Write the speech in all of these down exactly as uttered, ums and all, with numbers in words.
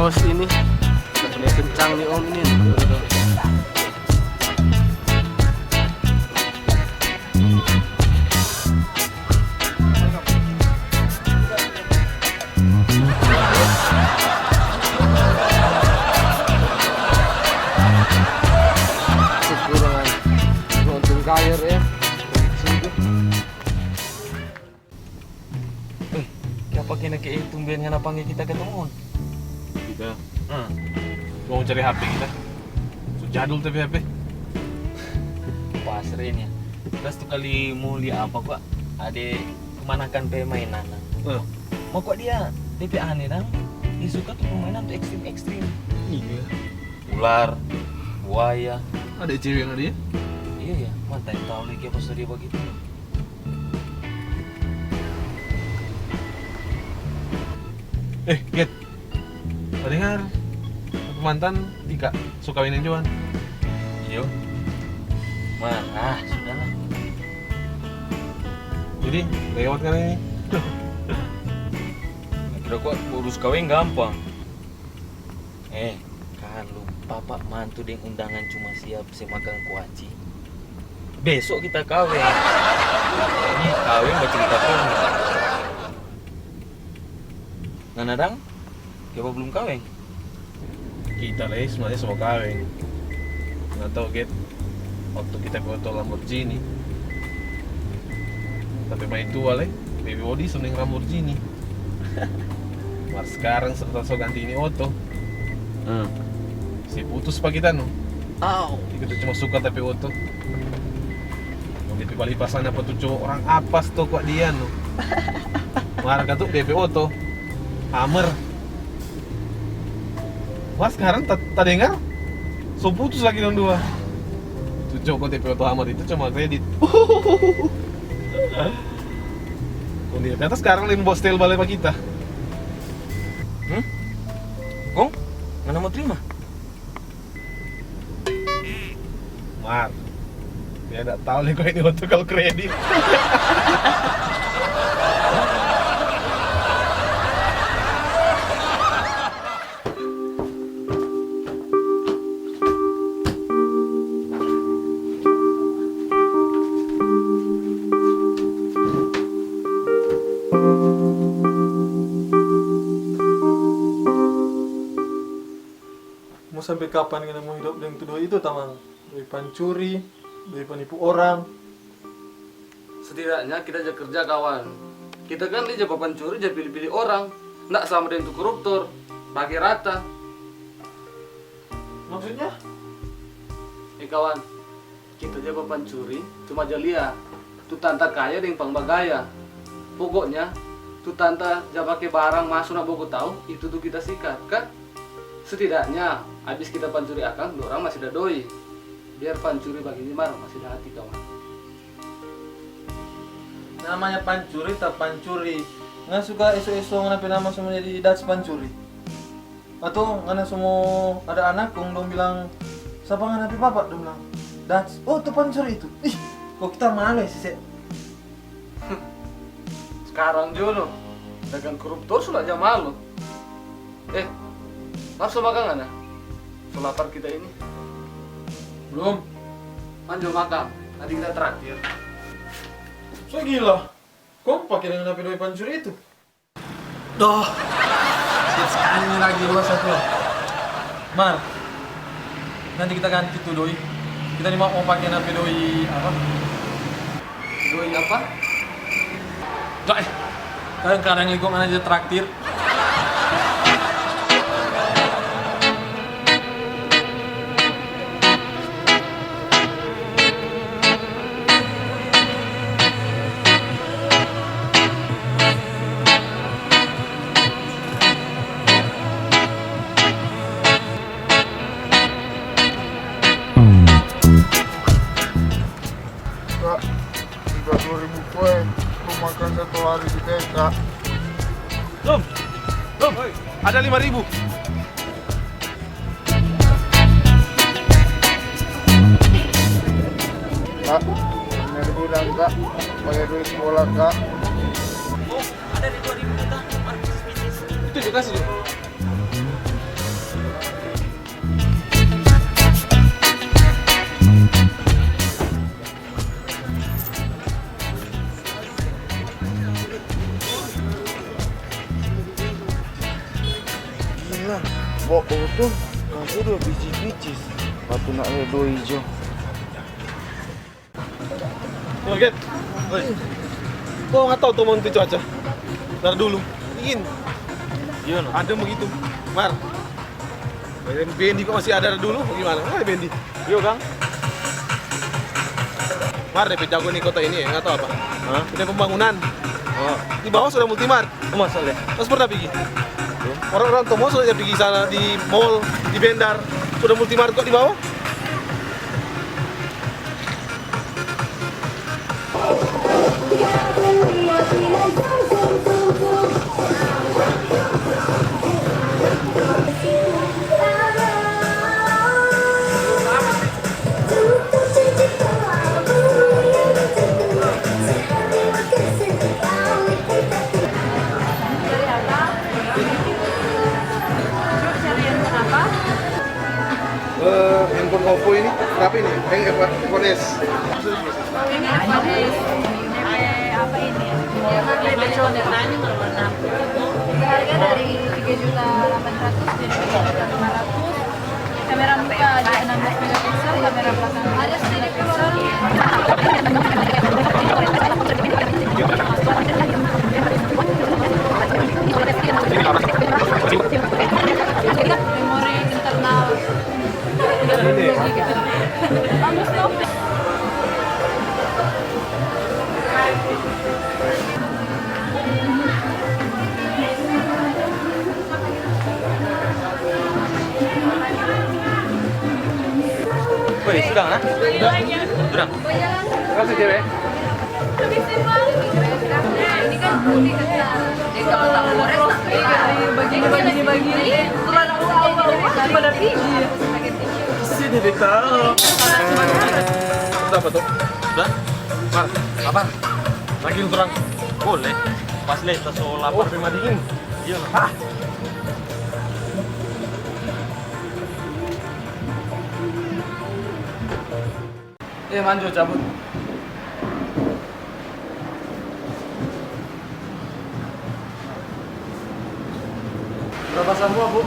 Bos ini, udah kencang nih om ini. Untung kaya ya. Eh, kiapa kena ke tumben ngana pangge kita ketemuan? Kita? Hmm. Mau cari H P kita. So jadul tapi H P. Pas Ren ya. Kita satu kali mau lia apa kok? Ada kemanakan pe mainan. Eh. Mau kok dia, depe aneh dang. Dia suka tuh permainan tuh ekstrim-ekstrim. Iya. Ular, buaya. Ada cewek yang ada ya? Iya ya, mana tahu lagi apa sudah dia begitu. Eh, Get. Dengar, aku mantan Tika, so kawin deng Johan. Iyo. Mah, ah, sudahlah. Jadi, lewat kan ini? Kira kok urus kawin gampang. Eh, kalu papa mantu deng undangan cuma siap se makang kuaci, beso kita kaweng. Ini kaweng bacerita kong. Ngana dang, kiapa belum kaweng? Kita lei sebenarnya so kaweng. Nggak tahu, Get, waktu kita pe oto Lamborghini. Tapi mai tua lei, baby body so deng Lamborghini. Mar skarang serta so ganti ini oto. Hmm. Se putus pa kita no. Au. Kita cuma suka tapi oto. Mau depe bali pa sana pa tu cowok orang apa sto kwa dia no. Mar katu depe oto Hummer. Wah, skarang ta, ta dengar so putus lagi dong dua. Tu coko depe oto Hummer itu cuma kredit. Kong dia kata skarang lei mo bawa setel bale pa kita. Hmm? Kong? Ngana mo trima? Mar, dia nda tau lei kong ini oto kalo kredit. Mo sampe kapan ngana mo hidop deng tu doi itu, tamang? Doi pancuri, doi penipu orang. Setidaknya kita ja kerja, kawan. Kita kan ni ja pancuri, ja pili-pili orang. Nda sama deng tu koruptor, bage rata. Maksudnya? Eh, kawan, kita ja pancuri, cuma ja lia tu tanta kaya deng pang bagaya. Pokoknya, tu tanta ja pake barang maso na boko tau, itu tu kita sikat, kan? Setidaknya, abis kita pancuri akang, dorang masi da doi. Biar pancuri bagini mar masi da hati, kawan. Namanya pancuri, ta pancuri. Ngana suka eso-eso ngana pe nama so menjadi Dats pancuri? Ato ngana so mo ada anak kong dong bilang, "Sapa ngana pe papa?" Dong bilang, "Dats." "Oh, tu pancuri itu." Ih, kok kita malu ya, sise? Skarang jo no, dagang koruptor sudah ja malu. Eh, mar so makang ngana? So lapar kita ini. Blum. Manjo makang, nanti kita traktir. So gila. Kong pake deng ngana pe doi pancuri itu? Doh, skali lagi dua satu. Mar, nanti kita ganti tu doi. Kita ni mau, mau pake ngana pe doi apa? Doi apa? Doh, eh, kadang-kadang lingkungan aja traktir. Kak, tiga puluh ribu kue, lu makan satu hari di desa. Dom, Dom, ada lima ribu. Kak, lima ribu dang, Kak, pake duit sekolah, Kak. Oh, ada dua ribu kita, Kak. Itu juga sih. Oh, oh, tuh, kasih dua biji picis. Waktu nak ada dua hijau. Yo, Get. Oi. Ko nggak tahu tuh mau cuaca dari dulu dingin. Iya, no. Ada begitu, Mar. Bendi kok masih ada dulu, gimana? Eh, Bendi. Yo, Kang. Mar, depe jago nih kota ini ya, nggak tahu apa. Hah? Ada pembangunan. Oh. Di bawah sudah Multimart. Oh, masa le? Terus pernah pigi? Orang-orang Tomo sudah pigi sana di mall, di Bendar. Sudah Multimart kok di bawah. Eh, handphone Oppo ini berapa ini? Yang F, iPhone S. Ini F S. Ini apa ini? Harga dari tiga juta delapan ratus jadi tiga juta lima ratus. Kamera muka ada enam belas megapiksel, kamera belakang ada sepuluh megapiksel. Memori internal. Bagus tuh. Woi, sudah, nah? Sudah. Sudah. Makasih, cewek. Ini kan putih ketan. Jadi kalau tak gores, tapi bagi-bagi, bagi-bagi. Pada pigi. Sini ditaruh. Itu apa tuh? Udah? Mar, lapar? Lagi kurang. Boleh. Pas le, kita so lapar. Oh, memang dingin. Iya. Ah. Eh, manjo cabut. Berapa samua, Bu?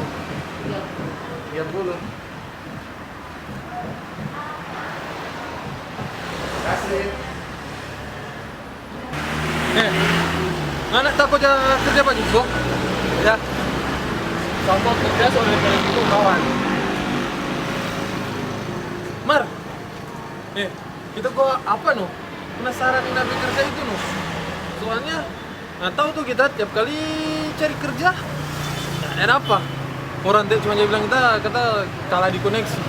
Tiga puluh. Kasih. Eh, ngana tako ja kerja pa Jiko? Ya. Sampo kerja sore kali itu, kawan. Mar. Eh, kita ko apa no? Penasaran ngana pe kerja itu no. Soalnya nggak tahu tuh kita tiap kali cari kerja. Nggak ada apa. Orang te cuma dia bilang kita, kita kalah di koneksi.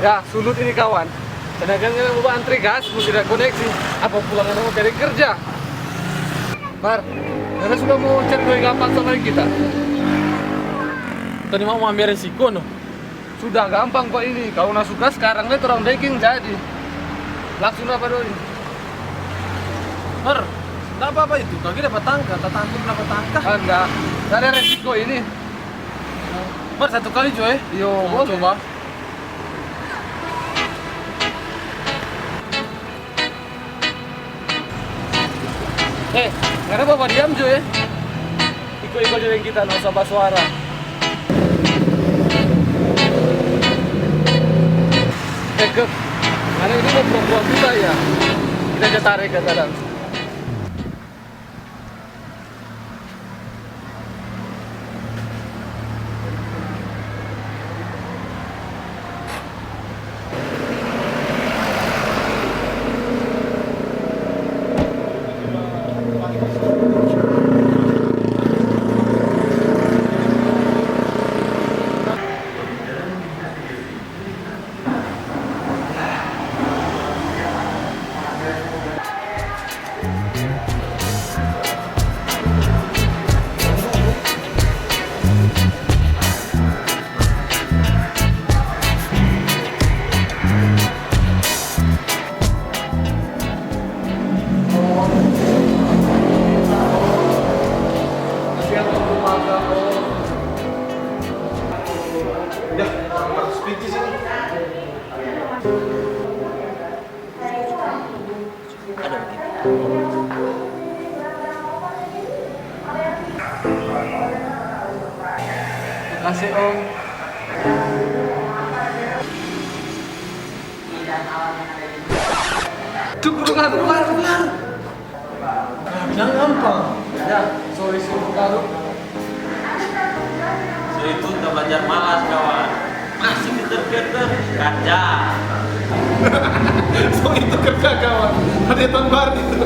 Ya, sulut ini kawan. Sedangkan kita mau antri gas, mau tidak koneksi. Apa pulang mau cari kerja? Mar, karena sudah mau cari doi gampang sama kita. Tadi mau ambil resiko no. Sudah gampang kok ini. Kalo na suka skarang le torang beking jadi. Langsung dapa doi. Mar, nda apa-apa itu. Kage dapa tangka, tatangkap dapa tangka. Ah, nda. Nda ada resiko ini. Mar, satu kali jo, eh. Yo, boleh. Coba. Eh, ngana bawa diam jo, eh. Iko-iko jo deng kita, no usah basuara. Eh, Kep, ngana ini mo pura-pura buta, ya? Kita ja tarik ka dalam. Udah, harus pipis ini. Ada lagi. Kasih, Om. Tuh, keluar, keluar, keluar. Nah, bilang gampang. Ya, sorry, sorry, baru. So itu tak belajar malas, kawan. Masih keter-keter, kerja. So itu kerja, kawan. Ada tahun baru itu.